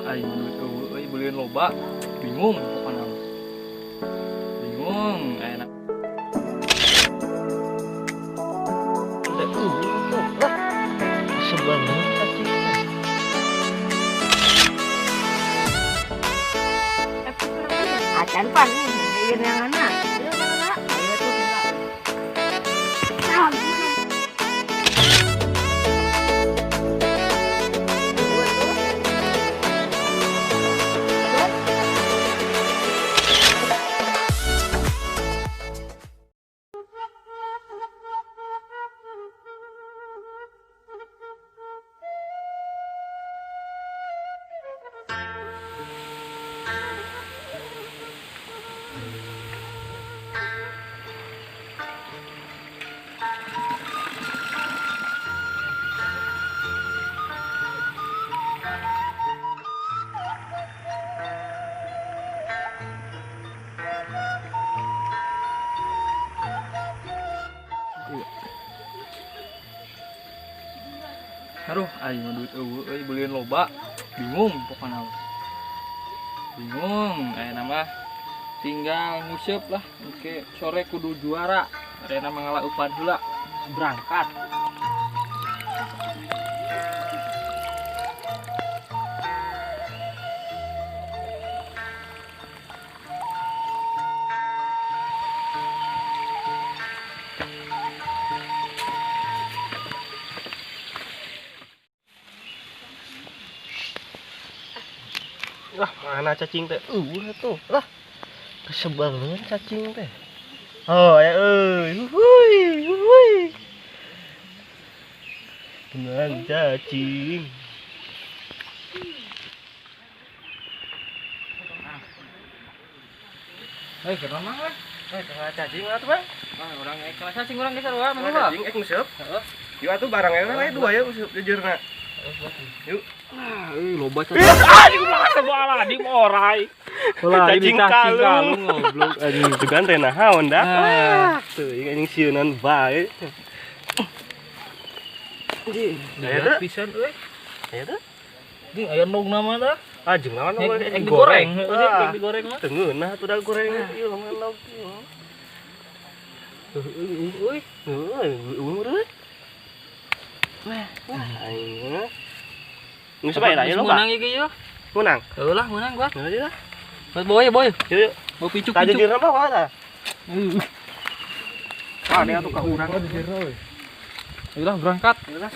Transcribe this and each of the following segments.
Aing duit eueuh euy beliin loba, bingung pokona. Bingung enak. Sebel banget cacing. Acan pan nih, yang anak. Ayo tuh enggak. Aduh, aing mah duit eueuh euy beliin loba, bingung pokona. Bingung, ayeuna mah tinggal nguseup lah, engke sore kudu juara. Ayeuna mah ngala eupan heula, berangkat. Lah, mana cacing teh? Tuh. Lah. Kesebel banget cacing teh. Oh, ya euy. Huy, huy. Tenang cacing. Hei, kenapa mah? Eh, kenapa cacing atuh, Bang? Ah, urang ek kelas cacing urang geus sarua mah. Cacing ek nguseup. Heeh. Yuk atuh barang we dua ya nguseup jujurna. Yuk. Ah, loba cacing. Ah, di belakang sebelah di orai. Cacing kalung goblok anjing. Juga teh naon dah. Tuh, ieu anjing sieunan bae. Anjing, aya pisan euy. Aya teh? Anjing aya ndogna mah tah. Ah, jeung naon digoreng. Heeh, digoreng mah. Teu ngeunah atuh da goreng ieu mah endog. Heueuh euy. Heueuh, eueuh. Wah, aing. Geus bae lah ieu loba. Menang ieu ge ieu. Menang. Heuh lah, menang gua. Heuh lah. Boy, boy. Yuk, yuk. Mau picuk-picuk. Tah jujurna mah kumaha tah? Ah, dia tuh ka urang jujurna euy. Ayolah berangkat. Ayolah.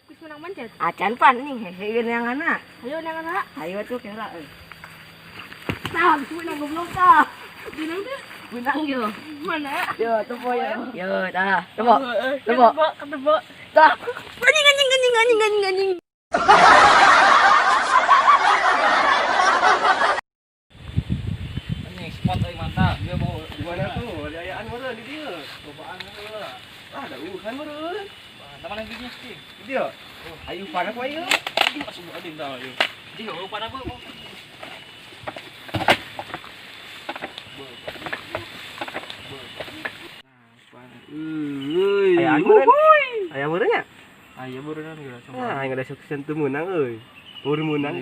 Geus menang mencet. Acan pan nih, heheun yang anak. Ayo yang anak. Ayo tuh kira euy. Tah, menang goblok tah. Menang teh. Menang yo. Mana? Yo, tepo yo. Yo, tah. Tepo. Tepo. Tepo. Tah. Anjing anjing anjing anjing anjing anjing. Anjing spot euy mantap. Dia mau di mana tuh? Di ayaan meureun di dieu. Lobaan heula. Ah, da uhan meureun. Mantap mana giginya sih? Di dieu. Ayo panas wae ieu. Anjing masuk anjing tah ieu. Anjing eueuh panas beuh. Aya meureun. Aya meureun nya? Aya meureun geura coba. Ah, aing ada sukses teu meunang euy. Baru meunang.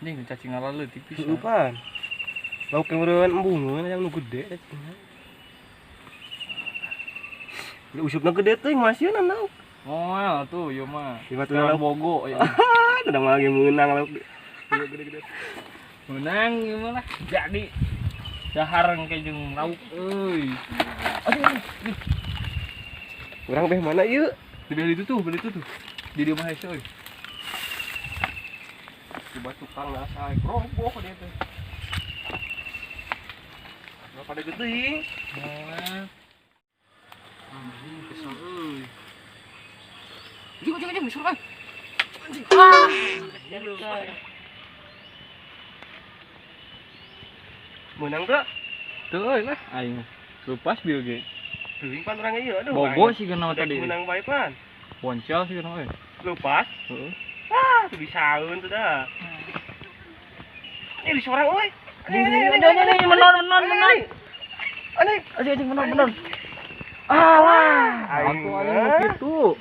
Anjing cacing leutik pisan. Heueuh pan. Lauk meureun embungeun yang nu gede cacingna. Lu usupna gede teuing masieun lauk. Moal tuh ieu mah. Ieu mah lauk bogo ya. Teu lagi meunang lauk. Gede-gede. Meunang ieu mah lah. Jadi dahar engke jeung lauk euy. Aduh. Urang beh mana ieu? Di beh itu tuh, beh itu tuh. Di dieu mah hese euy. Coba tukang lah sae roboh dia teh. Enggak pada geuting. Moal. Anjing kesel euy. Anjing anjing anjing misur euy. Anjing. Ah. Menang tuh? Tuh euy lah aing. Lupas bieu ge. Teuing pan urang ieu aduh. Bogo sih geuna tadi. Menang bae pan. Boncel sih geuna euy. Lupas? Heeh. Ah, tuh bisaeun tuh dah. Ini sorang euy. Anjing anjing menon menon menon. Anjing anjing menon menon. Alah, Aing aing gitu.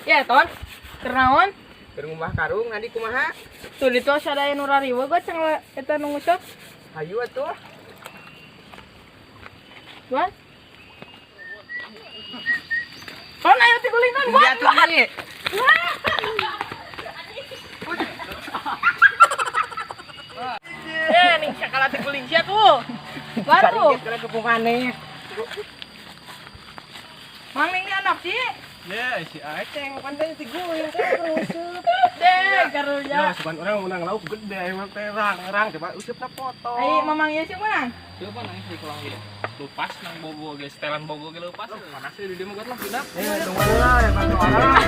Ya, Ton. Kernaon? Keur ngumbah karung nanti kumaha? Tuh ditu asa aya nu rariweuh gua cang eta nu nguseup. Hayu atuh. Tuan. Ton ayo tiguling Ton. Iya tuh nih. Eh, ning sakala tiguling sia tuh. Baru. Kana kepung aneh. Mang ning di anak sih. Ya, si Aceng pan teh tiguling teh nguseup. Deh, karunya. Ya, sugan urang menang lauk gede emang teh rang-rang coba usupna foto. Ai mamang ieu sih menang. Coba nang si kulang ieu. Lupas nang bobo ge setelan bogo ge lupas. Panas di dieu mah lah pindah. Eh, tunggu lah ya bantu orang.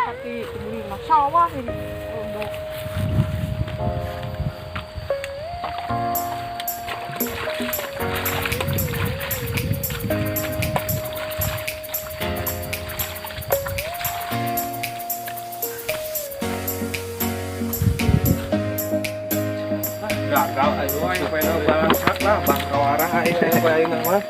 Tapi tiguling mah sawah ini. Gagal ayo Wah, pengen bangsat lah, bangka warah aing aing mah.